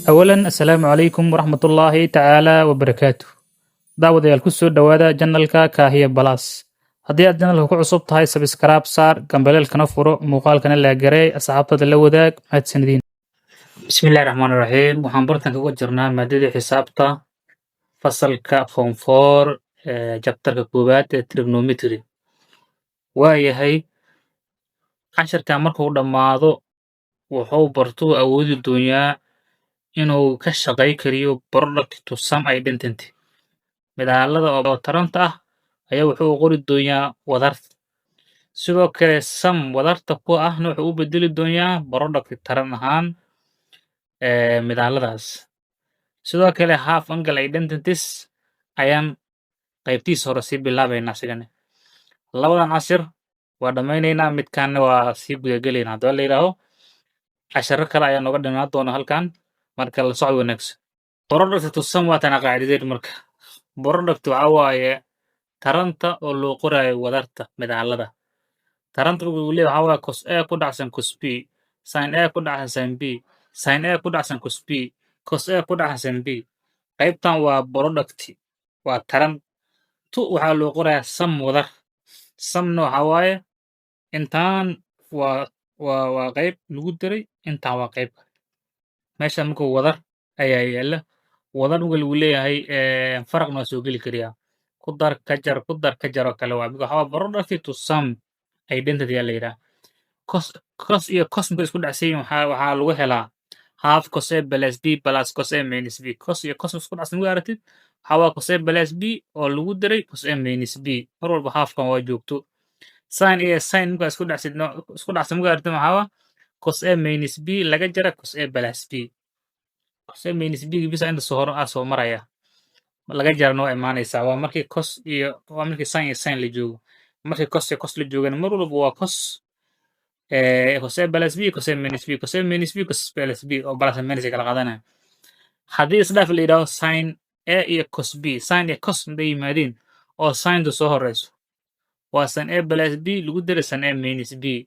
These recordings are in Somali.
Awalan, assalaamu calaykum waraxmatullaahi tacaala wabarakaatu. Daawadayaal, ku soo dhowaada channelka Kaahiya Plus. Haddii aad channelka ku cusub tahay, subscribe saar, gambaleelkana furo, muuqaalkana like garee, asxaabtada la wadaag. Mahadsanediin. Bismillahi raxmaani raxiim. Waxaan bartan kaga jirnaa maadadii xisaabta, fasalka form four, chapterka koowaad ee trigonometry. Waayahay, casharkan markuu dhammaado, wuxuu bartuu awoodi doonyaa inuu ka shaqay kariyo product to sum identity. Midaalada oo taranta ah ayaa wuxuu qori doonyaa wadarta. Sidoo kale sum wadarta ku ahna wuxuu u bedeli doonyaa product taran ahaan midaaladaas. Sidoo kale half angle identities ayaan qaybtiisa hore sii bilaabaynaa. Asigana labadan cashir waa dhammaynaynaa, midkaanna waa sii gudagelaynaa. Haddaba la yidhaaho casharo kale ayaa nooga dhimaan doona halkan. Marka la socod wanaagsan. Product to sum waa tana qaacidadeed. Marka product waxaa waaye taranta oo loo qoraayo wadarta midaalada. Taranta uu leeyahay waxaa waaye cos A ku dhacsan cos B, sin A ku dhacsan sin B, sin A ku dhacsan cos B, cos A ku dhacsan sin B. Qaybtan waa product, waa taran. To waxaa loo qorayaa sum, wadar. Sumna waxaa waaye intaan waa qayb lagu daray, intaan waa qayb kale. Meesha marka wadar ayaa yaala. Wadar marka lagu leeyahay, faraqna waa soo geli kariyaa. Ku dar, ka jar, ku dar, ka jar oo kale waa. Waxaa waa product to sum identity ayaa la yidhaha. Cos, cos iyo cos markay isku dhacsan yihiin, waxaa lagu helaa half cos A plus B plus cos A minus B. Cos iyo cos isku dhacsan markaa aragtid, waxaa waa cos A plus B oo lagu daray cos A minus B. Mar walba halfkan waa joogto. Sin iyo sin markaa isku dhacsid, isku dhacsan markaa aragtid, waxaa waa cos A minus B laga jara cos A plus B. Cos A minus B bisa inta soo hor ah soo maraya, laga jarana waa imaanaysaa. Waa markii cos iyo, waa markii sin iyo sin la joogo. Markii cos iyo cos la joogana, mar walba waa cos cos A plus B, cos A minus B, cos A minus B, cos plus B, oo plus and minus ay kala qaadanaya. Haddii isdhaaf la yidhaahdo sin A iyo cos B, sin iyo cos hadday yimaadiin oo sintu soo horeyso, waa sin A plus B lagu daray sin A minus B.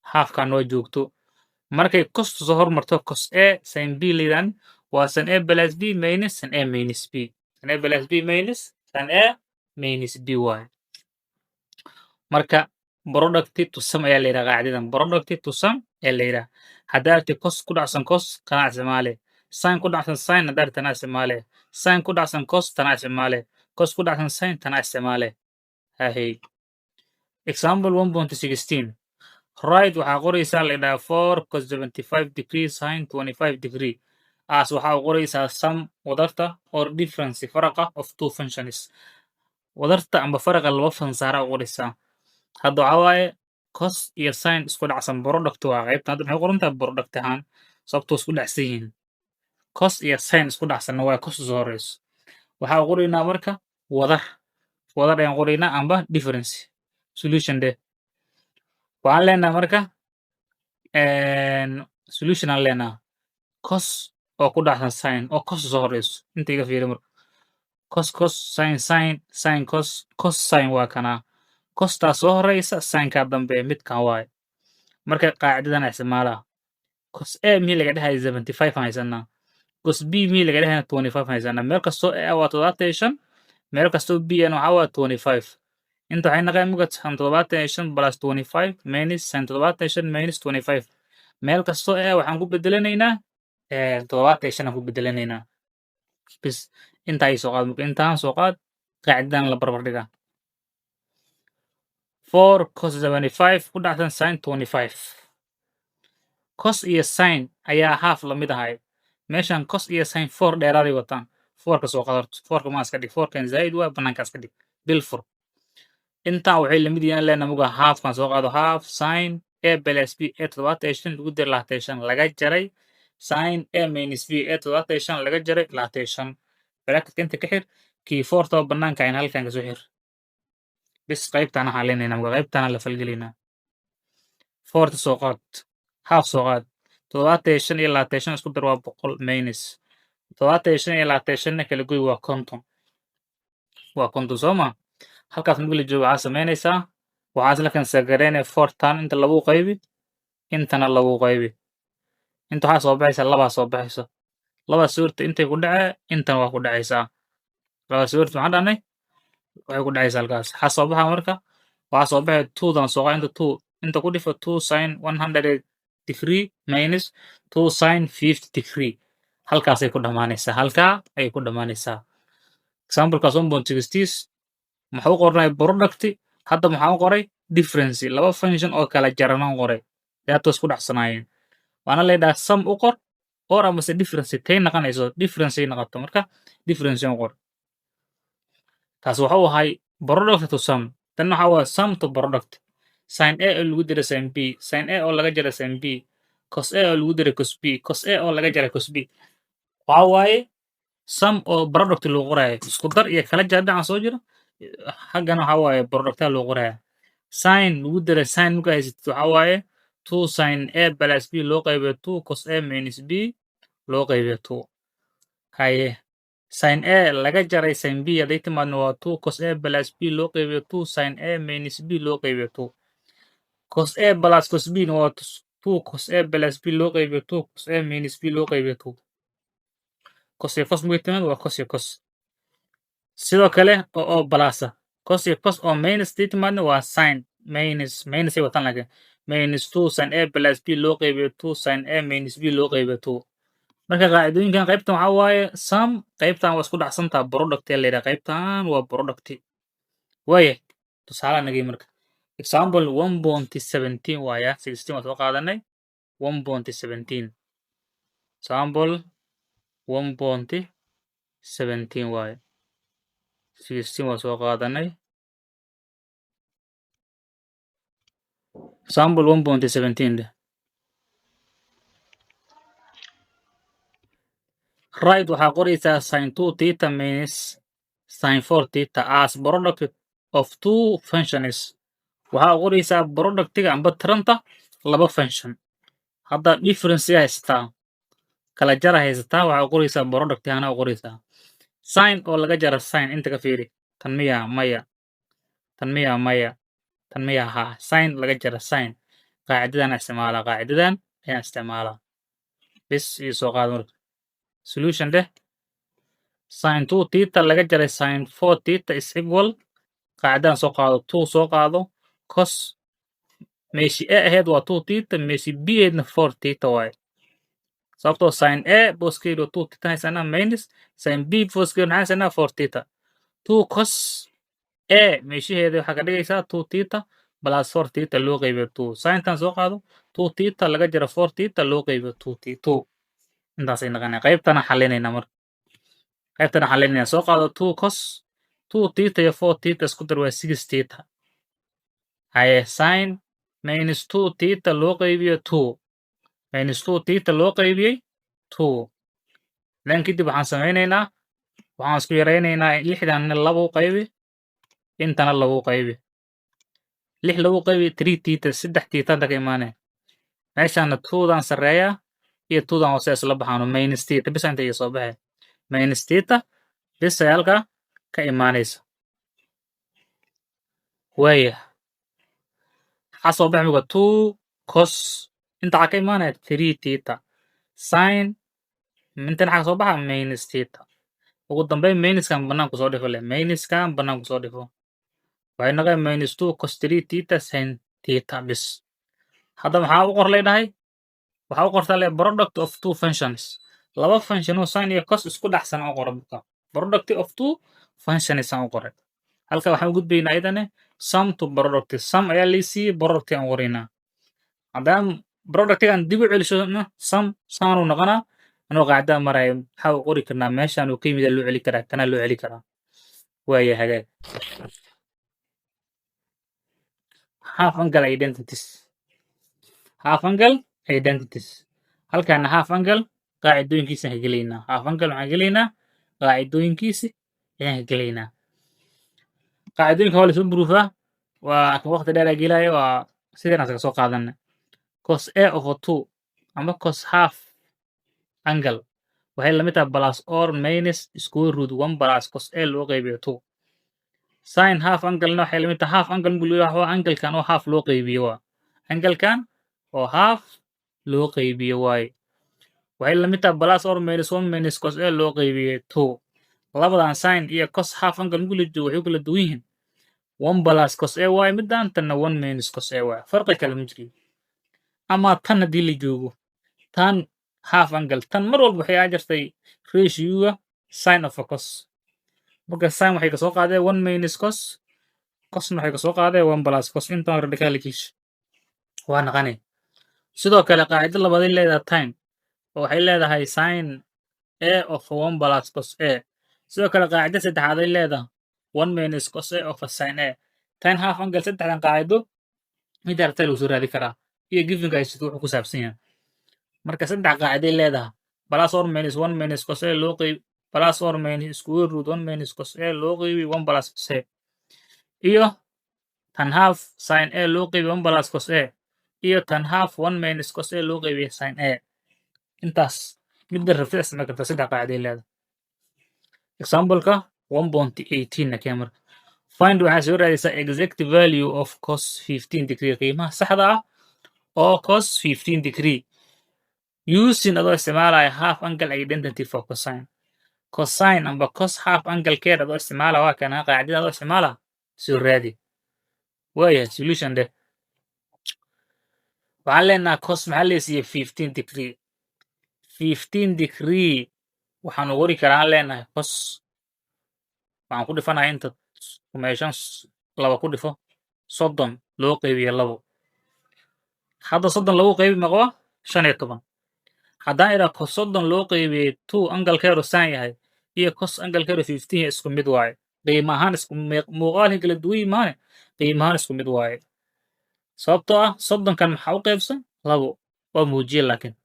Halfkan waa joogto. Markay costu soo hormarto, cos A sin B la yidhaahdo, waa sin A plus B minus sin A minus B, sin A plus B minus sin A minus B waaye. Marka product to sum ayaa la yidhaha qaacidadan. Product to sum ayaa la yidhaha. Haddaa aragtid cos ku dhacsan cos, kana isticmaale. Sin ku dhacsan sin haddaa aragtid, tana isticmaale. Sin ku dhacsan cos, tana isticmaale. Cos ku dhacsan sin, tana isticmaale. Hahey, example 1.16. Right, waxaa qoraysaa la yidhaha 4 cos 75 degree sin 25 degree as waxaa qoraysaa sum, wadarta, or difference, faraqa, of two functions. Wadarta amba faraqa laba fansaara u qoraysaa. Hadda waxaa waaye cos iyo sin isku dhacsan, product waa qaybta. Hadda maxay qoran tahay? Product ahaan, sababtoo isku dhacsan yihiin. Cos iyo sin isku dhacsanna waa cos soo horeyso. Waxaa qoraynaa marka wadar, wadar ayaan qoraynaa amba difference. Solution de waxaan leenahay marka, solution aan leenahay cos oo ku dhacsan sin oo cos soo horeyso. Inta iga fiiri marka: cos cos, sin sin, sin cos, cos sin. Waa kanaa costaa soo horeysa, sinkaa dambe midkan waaye. Marka qaacidadan isticmaalaa: cos A mii laga dhehaya 75 aan haysanaa, cos B mii laga dhehaya 25 haysanaa. Meel kastoo A waa 75, meel kastoo B ana waxaa waa 25. Inta waxay naqeen muga sin 75 plus 25 minus sin 75 minus 25. Meel kastoo A waxaan ku bedelanaynaa 75 aan ku bedelanaynaa bis. Intaa ii soo qaad marka, intaan soo qaad, qaacidadan la barbar dhigaa: 4 cos 75 ku dhacsan sin 25. Cos iyo sin ayaa half lamid ahay. Meeshan cos iyo sin four dheeraaday wataan. Fourka soo qadarto, fourka maa iska dhig, fourkan zaid waa banaanka iska dhig, bil fur. Intaan waxay lamid yihiin leena muga halfkan soo qaado: half sin A plus B, A 75 lagu diray 25, laga jaray sin A minus B, A 75 laga jaray 25. Bracketka inta ka xir, kii fourtaba banaanka ayna halkan kasoo xir. Bis, qaybtaana xalinayna muga, qaybtaana la falgelaynaa. Fourta soo qaad, half soo qaad. 75 iyo 25 isku dar, waa 100. Minus 75 iyo 25-na kala goy, waa 50. Waa 50, soo ma? Halkaas marka la joogo, waxaa samaynaysaa, waxaa isla cancel gareynaya fourtan. Inta lagu qaybi, intana lagu qaybi, inta waxaa soo baxaysa labaa soo baxaysa. Laba sawirta intay ku dhacee, intan waa ku dhacaysaa. Laba sawirta maxaan dhahnay? Waxay ku dhacaysaa halkaas. Waxaa soo baxa marka, waxaa soo baxay two-dan. Soo qaad inta two, inta ku dhifo: two sin 100 degree minus two sin 50 degree. Halkaasay ku dhammaanaysaa, halkaa ayay ku dhammaanaysaa. Examplekaas 1.60 maxuu u qornay? Product. Hadda maxaa u qoray? Difference. Laba function oo kala jaranaan qoray, deeto isku dhacsanaayeen. Waana leedhaha sum u qor or amase difference. Tay naqanayso difference ay noqoto. Marka difference u qor. Taas waxuu ahay product to sum. Tan waxa waa sum to product. Sin A oo lagu diray sin B, sin A oo laga jaray sin B, cos A oo lagu diray cos B, cos A oo laga jaray cos B. Waxa waaye sum oo product lagu qoraayo, isku dar iyo kala jar dhinaca soo jira. Xaggana waxa waaye producta lagu qoraya. Sin lagu diray sin markaa haysatid, waxa waaye two sin A plus B loo qaybiyo two cos A minus B loo qaybiyo two. Haye, sin A laga jaray sin B hadday timaadna, waa two cos A plus B loo qaybiyo two sin A minus B loo qaybiyo two. Cos A plus cos B na waa two cos A plus B loo qaybiyo two cos A minus B loo qaybiyo two. Cos iyo cos markay timaad, waa cos iyo cos. Sidoo kale oo plus ah, cos iyo cos oo minus hadday timaadna, waa sin minus. Minus ay wataan, laakiin minus two sin A plus B loo qaybiyo two sin A minus B loo qaybiyo two. Marka qaacidooyinkan, qaybtan waxaa waaye sum, qaybtan waa isku dhacsantaa, product ee la yidhaha. Qaybtan waa product waaya. Tusaale nagay marka, example 1.17 waaya. 16 waa soo qaadanay. 1.17, example 1.17 waaye. 16 waa soo qaadanay. Example 1.17 dheh. Right, waxaa qoraysaa sin two theta minus sin four theta as product of two functions. Waxaa qoraysaa productiga amba tiranta laba function. Hadda difference haysataa, kala jara haysataa, waxaa qoraysaa product ahana u qoraysaa. Sin oo laga jara sin, inta ka fiiri. Tan miya? Maya. Tan miya? Maya. Tan miya? Haa. Sin laga jara sin, qaacidadan isticmaalaa, qaacidadan ayaan isticmaalaa bis. Iyo soo qaad marka solution dheh. Sin two theta laga jaray sin four theta is equal, qaacidadan soo qaado, two soo qaado, cos meeshii A ahayd waa two theta, meeshii B ahaydna four theta waaye. Sababtoo sin A booskeedu waa two theta haysanaa, minus sin B booskeedu maxaa haysanaa? Four theta. Two cos A meeshaheeda waxaa ka dhigaysaa two theta plus four theta loo qaybiyo two. Sintan soo qaado, two theta laga jaro four theta loo qaybiyo two two. Intaasay naqanaya. Qaybtana xalinayna marka, qaybtana xalinayna. Soo qaado two cos two theta iyo four theta, isku dar, waa six theta. Haye, sin minus two theta loo qaybiyo two, minus two theta loo qaybiyey two. Then kadib waxaan samaynaynaa, waxaan isku yaraynaynaa. Lixdanna laba u qaybi, intana laba u qaybi. Lix laba u qaybi, three theta, saddex theta inta ka imaanaya. Meeshaana twodan sarreeya iyo twodan hoose isla baxaano, minus theta bisa inta iyo soo baxay. Minus theta bis ay halkaa ka imaanaysa. Waaya, waxaa soo baxay marka two cos, inta waxaa ka imaanaya three theta, sin intan waxaa soo baxa minus theta. Ugu dambeyn minuskan banaanku soo dhifo leh, minuskan banaanku soo dhifo. Waxay noqon minus two cos three theta sin theta bis. Hadda maxaa u qor leedahay? Waxaa u qortaa le product of two functions. Laba function oo sin iyo cos isku dhacsan u qora marka. Product of two functions aan u qoray. Halka waxaan u gudbaynaa ayadane sum to product. Sum ayaa laysiiyey, product aan qoraynaa. Haddaan productigan dib u celishona, sum saanuu noqonaa. Anoo qaacidaa maraya, maxaa u qori karnaa? Meeshaan uu ka yimid loo celi karaa, kana loo celi karaa. Waaya, hagaag. Half angle identities, half angle identities. Halkaana half angle qaacidooyinkiisaan ka gelaynaa. Half angle waxaan gelaynaa, qaacidooyinkiisi ayaan ka gelaynaa. Qaacidooyinka waa lasoo buruufaa, waa kan waqti dheer gelaayo. Waa sideen asaga soo qaadana. Cos A over two ama cos half angle waxay lamid tahay plus or minus square root one plus cos A loo qaybiyo two. Sin half angle-na waxay lamid tahay, half angle marka lagu waa angle-kan oo half loo qaybiyo, waa angle-kan oo half loo qaybiyo waaye. Waxay la mid tahay plus or minus 1 minus cos A loo qaybiyey 2. Labadan sin iyo cos half angle markii la joogo waxay u kala duwan yihiin 1 plus cos A waaye midaan, tanna 1 minus cos A waaye. Farqi kale ma jiro. Ama tan haddii la joogo tan half angle, tan mar walba waxay aa jirtay ratio-ga sin of a cos. Marka sin waxay kasoo qaadeen 1 minus cos, cosna waxay kasoo qaadeen 1 plus cos. Intaan radicalkiis waa naqanay. Sidoo kale qaacido labaad ay leedahay tan oo waxay leedahay sin A of 1 plus cos A. Sidoo kale qaacido saddexaad ay leedahay 1 minus cos A of sin A. Tan half angle saddexdan qaacido mid aragtay lagu soo raadi karaa iyo givenka ay sidoo wuxuu ku saabsan yahay. Marka saddex qaacido ay leedahay: plus or minus 1 minus cos A loo qeyb plus or minus square root 1 minus cos A loo qeybi 1 plus cos A, iyo tan half sin A loo qeybi 1 plus cos A, iyo tan half 1 minus cos A loo qeybiyo sin A. Intaas midda rabtid isticmaal kartaa, saddex qaacido ay leedahay. Example-ka 1.18 na keen. Marka find, waxaa soo raadaysaa exact value of cos 15 degree, qiimaha saxda ah oo cos 15 degree, using, adoo isticmaalaya, half angle identity for cosine. Cosine amba cos half angle keed adoo isticmaala, waa kana qaacidada adoo isticmaala soo raadi. Waayahay, solution dheh. Waxaan leenahay cos maxaa leesiiyey? 15 degree. 15 degree waxaan u qori karaa, aan leenahay, cos waxaan ku dhifanayaa inta meeshan laba ku dhifo 30 loo qaybiyo labo. Hadda 30 lagu qaybi maqwa 15. Haddaan idhaa cos 30 loo qaybiyey two angle-keedu saan yahay iyo cos angle-keedu 15 yahay, isku mid waaye qiimo ahaan. Isku muuqaalka kala duwan yimaane, qiimo ahaan isku mid waaye, sababtoo ah 30-kan maxaa u qaybsan? Labo waa muujiye, laakiin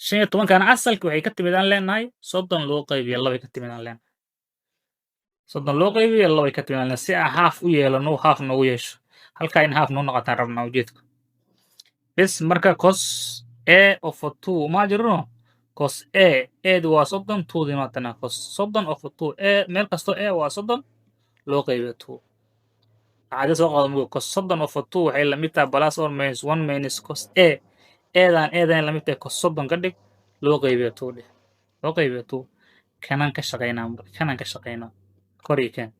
15-kan asalka waxay ka timid, aan leenahay, 30 loo qaybiyo labay ka timid, aan leenahay 30 loo qaybiyo labay ka timid aan leenahay. Si aan half u yeelano, half noogu yeesho halkaa, in half noo noqotaan rabnaa ujeedka bes. Marka cos A over two ma jirno. Cos A, A-du waa 30, two-dina waa tanaa. Cos 30 over two, A meel kasto A waa 30 loo qaybiyo two. Qaacida soo qaado mugo: cos 30 over two waxay la mid tahay plus or minus one minus cos A. A-dan A-dan la mid tahay cos 30 ka dhig, loo qaybiyo two dheh, loo qaybiyo two. Kanaan ka shaqaynaa marka, kanaan ka shaqaynaa. Kor iyo keen.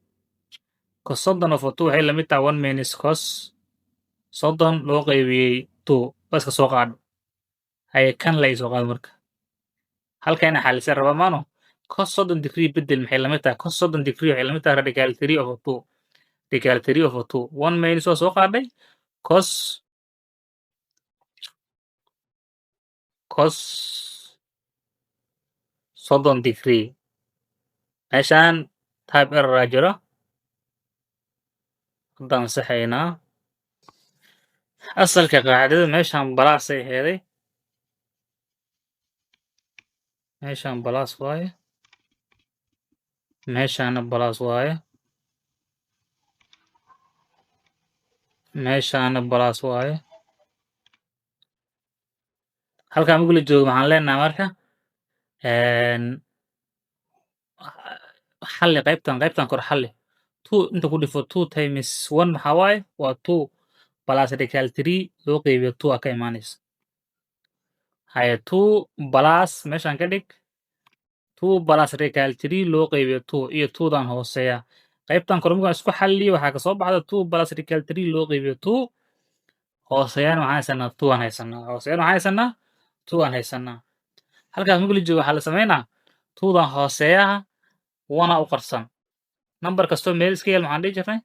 Cos 30 over two waxay la mid tahay one minus cos 30 loo qaybiyey two. Waa iska soo qaadho. Haye, kan la soo qaado. Marka halka ina xalisa raba maano. Cos 30 degree bedel, maxay la mid tahay? Cos 30 degree waxay la mid tahay radical three over two, radical three over two. One minus waa soo qaadhay cos 30 degree. Meeshaan type error aa jiro, haddaan saxaynaa. Asalka qaacidada meeshaan plus-ay heeday, meeshaan plus waaye, meeshaana plus waaye, meeshaana plus waaye. Halkaan marka la joogo maxaan leenahay? Marka xalli qaybtan, qaybtan kor xalli. Two inta ku dhifo. Two times one maxaa waaye? Waa two plus radical three loo qeybiyo two aa ka imaanaysa. Haye, two plus meeshaan ka dhig, two plus radical three loo qeybiyo two iyo two-dan hooseeya. Qaybtan kor markaan isku xalliyo waxaa kasoo baxda two plus radical three loo qeybiyo two. Hooseeyaan waxaan haysanaa two aan haysanaa. Hooseeyaan waxaan haysanaa two aan haysanaa. Halkaas marka la joogo waxaa la sameynaa two-dan hooseeyaha wana u qarsan. Number kastoo meel iska yaal maxaan dhihi jirnay?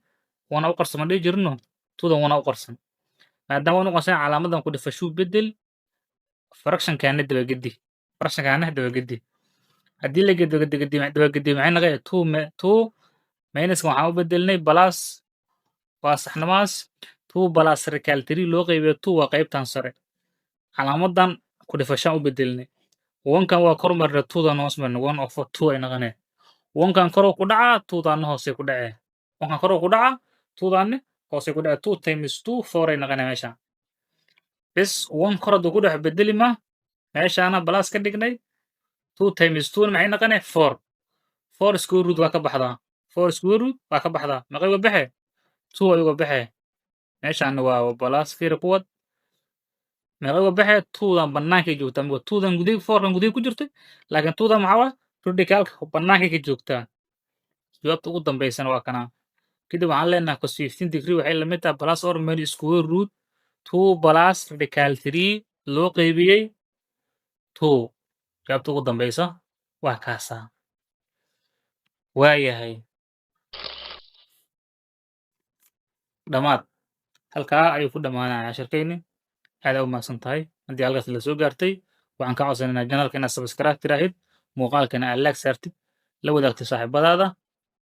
Wana u qarsan ma dhihi jirno? Two-dan wana u qarsan. Maadaama wana u qarsan, calaamadan ku dhifashuu bedel, fractionkaana dabagedi, fractionkaana dabagedi. Haddii la dabagedi maxay noqon? Two two minuskan waxaan u bedelnay plus, waa saxnamaas. Two plus radical three loo qeybiyo two waa qaybtan sare, calaamadan ku dhifashaan u bedelnay. One-kan waa kor marna, two-dan hoos marna, one over two ay noqoneen. One-kan koroo ku dhacaa, two-daanna hoosay ku dhacee. One-kan koroo ku dhacaa, two-daanna hoosay ku dhacee. Two times two four ay noqoneen meeshaan. Bes, one kor hadduu ku dhex bedeli ma, meeshaana plus ka dhignay. Two times two maxay noqonee? Four. Four square root waa ka baxdaa, four square root waa ka baxdaa. Maqay uga baxee? Two ay uga baxee. Meeshaana waa plus, fiir kuwad. Meeqa uga baxee? Twodan bannaankay joogtaa. Marka twodan gudihi, fourkan gudihi ku jirtay, laakiin twodan maxaa waay? Radicalka bannaankay ka joogtaa. Jawaabta ugu dambeysana waa kanaa. Kadib waxaan leenahay cos 15 degree waxay la mid tahay plus or minus square root 2 plus radical 3 loo qaybiyey 2. Jawaabta ugu dambeysa waa kaasaa. Waayahay, dhammaad, halkaa ayuu ku dhammaanaya casharkayni. Aad u mahadsan tahay haddii halkaas la soo gaartay. Waxaan ka codsanaynaa channelka inaad subscribe tiraahid, muuqaalkana aad like saartid, la wadaagtid saaxiibadaada.